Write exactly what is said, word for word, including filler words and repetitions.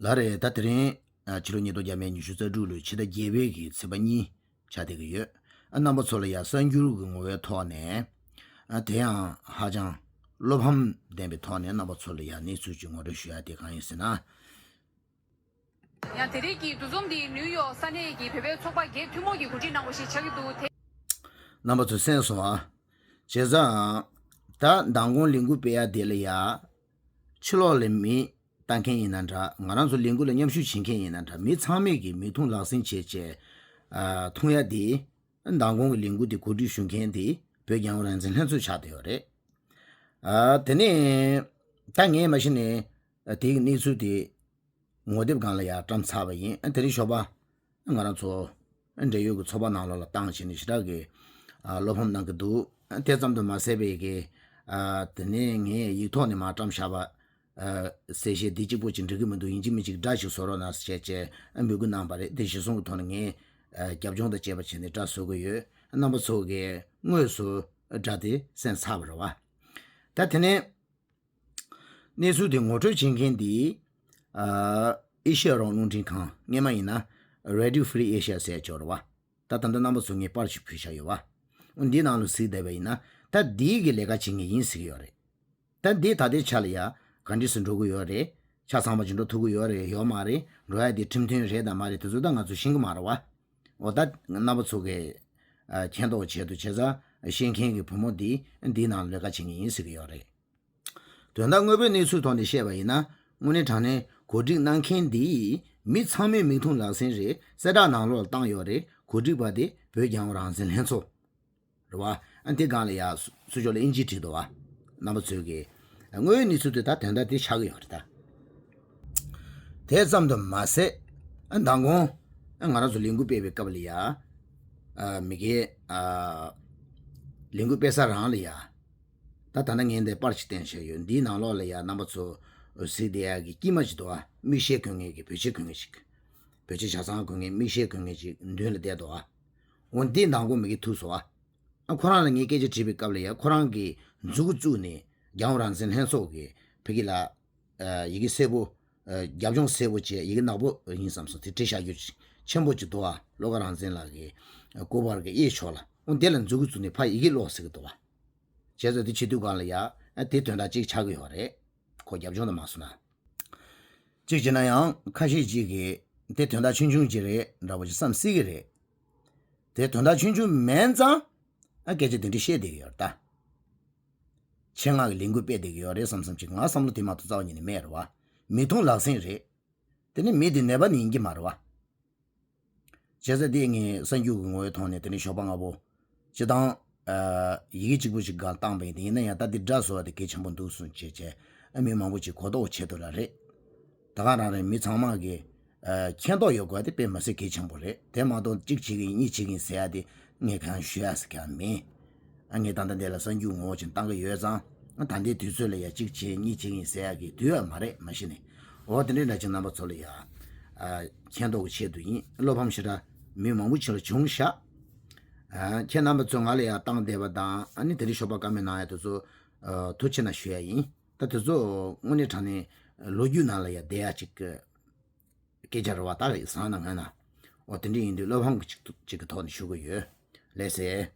ལགས་རེད། ད་དེ་རིང་ཕྱི་ལོ་ཉིས་སྟོང་བརྒྱ་མེད་ཉི་ཤུ་རྩ་དྲུག་ལོའི་ཕྱི་ཟླ་བརྒྱད་པའི་གི་ཚེས་པ་གཉིས་ཆགས་བསྡད་ཀྱི་ཡོད། རྣམ་པ་ཚོ་ལ་ཡང་གསར་འགྱུར་གྱི་ངོ་བོའི་ཐོག་ནས་དེ་ཡང་ཧ་ཅང་བློ་ཕམ་ལྡན་པའི་ཐོག་ནས་རྣམ་པ་ཚོ་ལ་ཡང་གནས་ཚུལ་ཅིག་ངོ་སྤྲོད་ཞུ་ཡ་དེ་གང་ཡིན་ཟེར་ན། ཡང་དེ་རིང་གི་འདུ་འཛོམས་འདི་ནིའུ་ཡོག་ས་གནས་ཀྱི་བོད་པའི་ཚོགས་པ་བརྒྱད་ཐུན་མོང་གིས་གོ་སྒྲིག་གནང་བ་ཞིག་ཆགས་ཀྱི་འདུག་དེ། རྣམ་པ་ཚོ་གསན་སོང་ཨ། བྱས་ཙང་། ད་མདང་དགོང་ལས་འགུལ་སྤེལ་ཡ་དེ་ལ་ཡ། ཕྱི་ལོགས་ལ་མི་ལྟ་མཁན་ཡིན་ན་འདྲ། ང་རང་ཚོ་ལས་འགུལ་ལ་མཉམ་ཞུགས་བྱེད་མཁན་ཡིན་ན་འདྲ། མི་ཚང་མས་ཀྱི་མིག་མཐོང་ལག་ཟིན་བྱས་བྱས། ཨ། མཐོང་ཡ་དེ། མདང་དགོང་གི་ལས་འགུལ་དེ་གོ་སྒྲིག་ཞུ་མཁན་དེ་བོད་རྒྱལ་ཡོངས་རང་བཙན་ལྷན་ཚོགས་ཆགས་བསྡད་ཡོད་རེད། ཨ། དེ་ནས་ད་ངས་མ་གཞི་ནས་དེའི་གནས་ཚུལ་དེ་ངོ་དེབ་སྒང་ལ་ཡར་བཀྲམ་ཚར་བ་ཡིན། དེ་རིང་ཞོགས་པ་ང་རང་ཚོ་འབྲེལ་ཡོད་ཀྱི་ཚོགས་པ་ནང་ལོགས་ལ་བཏང་བྱས་ནས་ཞེ་དྲག་གི་ཨ། བློ་ཕམ་གནང་གི་འདུག་དེ་ཙམ་དུ་མ་ཟད་པའི་གི་ཨ། དེ་ནས་ངས་ཡིག་ཐོག་ནས་མར་བཀྲམ་བཞག་པ། ཨ། གསལ་བཤད་འདི་གཅིག་པོ་ཅིག་འགྲིག་གི་མི་འདུག་ཡིན་གཅིག་མིན་གཅིག་སྒྲ་ཞིག་བཟོ་རོགས་གནང་ཟེར་བྱས་བྱས་ཨ། འབོད་སྐུལ་གནང་བ་རེད། དེ་གཞིར་བཟུང་གི་ཐོག་ནས་ངས་ཨ། རྒྱབ་ལྗོངས་དང་བཅས་པ་བྱས་ནས་སྒྲ་བཟོ་གི་ཡོད། རྣམ་པ་ཚོ་གིས་དངོས་སུ་སྒྲ་དེ་གསན་ཚར་བ་རེད་བ། ད་དེ་ནས། གནས་ཚུལ་དེ་ངོ་སྤྲོད་བྱེད་མཁན་དེ། ཨ། ཨེ་ཤེ་ཡ་རང་དབང་རླུང་འཕྲིན་ཁང་། སྔོན་མ་ཡིན་ན་Radio Free Asia ཟེར་ཡ་ཅིག་ཡོད་རེད་བ། ད་ད་ལྟ་རྣམ་པ་ཚོ་ངས་པར་ཞིག་ཕུལ་བཞག་ཡོད་བ། འོ་འདིའི་ནང་ལ་གཟིགས་བསྡད་པ་ཡིན་ན། ད་འདིའི་གི་ལས་ཀ་བྱེད་མཁན་ཡིན་ཟེར་གི་ཡོད་རེད། ད་འདི་ད་ལྟའི་ཆ་ལ་ཡ་ག་འདྲས་སེ་འགྲོ་གི་ཡོད་རེད། ཆ་ཚང་མ་ཅིག་འགྲོ་ཐུབ་ཀྱི་ཡོད་རེད་ཡོད་མ་རེད། འགྲོ་ཡ་དེ་ཁྲིམས་མཐུན་རེད་དང་མ་རེད་དེ་ཚོ་ད་ང་ཚོ་ཤེས་ཀྱི་མ་རེད་བ། འོ་ད་རྣམ་པ་ཚོ་གི་ཨ། མཁྱེན་རྟོགས་ཆེད་དུ་བྱས་ཙང་ཤེས་མཁན་གྱི་བུ་མོ་འདི་འདིའི་ནང་ལས་ཀ་བྱེད་མཁན་ཡིན་ཟེར་གྱི་ཡོད་རེད། དོན་དག་དངོས་པོའི་གནས་ཚུལ་ཐོག་ནས་བཤད་པ་ཡིན་ན། དངོས་གནས་དྲང་གནས་གོ་སྒྲིག་གནང་མཁན་འདི་མི་ཚང་མའི་མིག་མཐོང་ལག་ཟིན་རེད། གསལ་བསྒྲགས་ནང་ལོགས་ལ་བཏང་ཡོད་རེད། གོ་སྒྲིག་པ་དེ་བོད་རྒྱལ་ཡོངས་རང་བཙན་ལྷན་ཚོགས་རེད་བ། ཨ། འདི་སྒང་ལ་ཡ་སུ་ཕྱོགས་ལ་ཨིན་ཇི་བྲིས་འདུག་བ། རྣམ་པ་ཚོས་ཀྱི་དངོས་ཡོད་གནས་ཚུལ་དེ་ད་དོན་དག་དེ་ཆགས་ཀྱི་ཡོད་རེད་ད། དེ་ཙམ་དུ་མ་ཟད། ཨ། མདང་དགོང་ཨ། ང་རང་ཚོ་ལས་འགུལ་སྤེལ་བའི་སྐབས་ལ་ཡ། ཨ། མི་སྒེར་ཨ། ལས་འགུལ་སྤེལ་ས་རང་ལ་ཡ། ད་ད་ལྟ་ངས་འདི་པར་ཞིག་བསྟན་བཞག་ཡོད། འདིའི་ནང་ལོགས་ལ་ཡ་རྣམ་པ་ཚོ་གཟིགས་བསྡད་ཡག་གི་དཀྱིལ་མ་ཞིག་འདུག་ཨ། མིག་ཤེལ་གོན་མཁན་གྱི་བོད་ཆས་གོན་མཁན་ཞིག་བོད་ཆས་ཆ་ཚང་གོན་མཁན་མིག་ཤེལ་གོན་མཁན་ཞིག་མདུན་ལ་བསྡད་འདུག་ཨ། འོ་འདི་མདང་དགོང་མི་སྒེར་ཐུག་སོང་ཨ། ཨ། ཁོ་རང་ལ་ངས་སྐད་ཆ་དྲིས་པའི་སྐབས་ལ་ཡ་ཁོ་རང་གིས་མཛུབ་གུ་བཙུགས་ནས་རྒྱལ་ཡོངས་རང་བཙན་ལྷན་ཚོགས་ཀྱི་ཕ་གི་ལ་ཨ། ཡི་གེ་སེར་པོ། ཨ། རྒྱབ་ལྗོངས་སེར་པོ་བྱས་ཡི་གེ་ནག་པོ་ཡིན་བསམ་སོང་། དེ་བྲིས་བཞག་རྒྱུ་ཆེན་པོ་ཅིག་འདུག་ཨ། བློ་དགའ་རང་བཙན་ལགས་ཀྱི་སྐུ་པར་གྱི་གཡས་ཕྱོགས་ལ། འོ་དེ་ལ་མཛུབ་གུ་བཙུགས་ནས་ཕར་ཡི་གེ་ཀློག་ཟེར་གྱི་འདུག་བ། བྱས་ཙང་དེ་བྱེད་དུས་སྒང་ལ་ཡ། ཨ། དེ་དོན་དག་ཅིག་ཆགས་ཀྱི་ཡོད་རེད། ཁོ་རྒྱབ་ལྗོངས་དུ་མ་སོང་ན། གཅིག་བྱས་ན་ཡང་ཁ་ཤས་ཅིག་གིས་དེ་དོན་དག་ཆུང་ཆུང་ཅིག་རེད་འདྲ་པོ་ཅིག་བསམ་སྲིད་ཀྱི་རེད། དེ་དོན་དག་ཆུང་ཆུང་མིན་ཙང་། ཨ། སྐད་ཆ་དེ་འདྲ་བཤད་བསྡད་ཀྱི་ཡོད་རེད་ད། ཆེད་མངགས་ཀྱི་ལས་འགུལ་སྤེལ་བསྡད་ཀྱི་ཡོད་རེད་བསམ་བསམ་ཅིག་ང་བསམ་བློ་དེ་མ་གཏོགས་རྩ་བ་ཉིད་ནས་མེད་རེད་བ། མིག་མཐོང་ལག་ཟིན་རེད། དེ་ནི་མི་དེ་ནད་པ་ནི་ཡིན་གྱི་མ་རེད་བ། བྱས་ཙང་དེ་ངས་གསར་འགྱུར་གྱི་ངོ་བོའི་ཐོག་ནས་དེ་ནི་ཞོགས་པ་སྔ་པོ། སྤྱིར་བཏང་། ཨ། ཡི་གེ་གཅིག་པུ་ཞིག་སྒང་བཏང་པ་ཡིན། དེ་ཡིན་ན་ཡང་ད་དེ་སྒྲ་བཟོ་བ་དེ་གལ་ཆེན་པོ་འདུག་གསུངས་བྱས་བྱས། ཨ། མི་མང་པོ་ཅིག་གོ་རྟོགས་ཆེད་དུ་ལ་རེད། ད་ག་རང་རེད། མི་ཚང་མ་གིས། ཨ། མཁྱེན་རྟོགས་ཡོད་དགོས་དེ་དཔེ་མི་སྲིད་གལ་ཆེན་པོ་རེད། དེ་མ་གཏོགས་གཅིག་བྱེད་ཀྱིན་གཉིས་བྱེད་ཀྱིན་ཟེར་ཡ་དེ་ངས་གང་ཞུ་ཡ་ཟེར་གང་མིན། ཨ། ངས་ད་ལྟ་འདི་ལ་གསར་འགྱུར་ངོ་བོ་ཅིག་བཏང་གི་ཡོད་ཙང་། ཨ། ད་ལྟའི་དུས་ཚོད་ལ་ཡ་གཅིག་བྱེད་གཉིས་བྱེད་ཀྱིན་ཟེར་ཡ་གི་དུས་ཡོད་མ་རེད་མ་གཞི་ནས། འོ་དེ་འདྲའི་འདྲ་ཅིག་རྣམ་པ་ཚོ་ལ་ཡ། ཨ། མཁྱེན་རྟོགས་ཀྱི་ཆེད་དུ་ཡིན། བློ་ཕམ་ཞེ་དྲག་མི་མང་པོ་ཅིག་ལ་བྱུང་ཤག་ཨ། ཁྱེད་རྣམ་པ་ཚོས་ང་ལ་ཡ་བཏང་བསྡད་པ་དང་། ཨ་ནི་དེ་རིང་ཞོགས་པ་བཀའ་མོལ་གནང་ཡ་དེ་ཚོ། ཨ། ཐུགས་རྗེ་ཆེ་གནང་ཞུ་ཡ་ཡིན། ད་དེ་ཚོ་དངོས་གནས་དྲང་གནས་ལོ་རྒྱུས་ནང་ལ་ཡ་བསྡད་ཡ་ཅིག་སྐད་ཆ་རེད་བ། ད་གི་བཟང་ན་ངན་ན། འོ་དེ་འདྲ་ཡིན་དུས་བློ་ཕམ་གྱི་ཅིག་ཅིག་གི་ཐོག་ནས་ཞུ་གི་ཡོད། ལགས་སེ།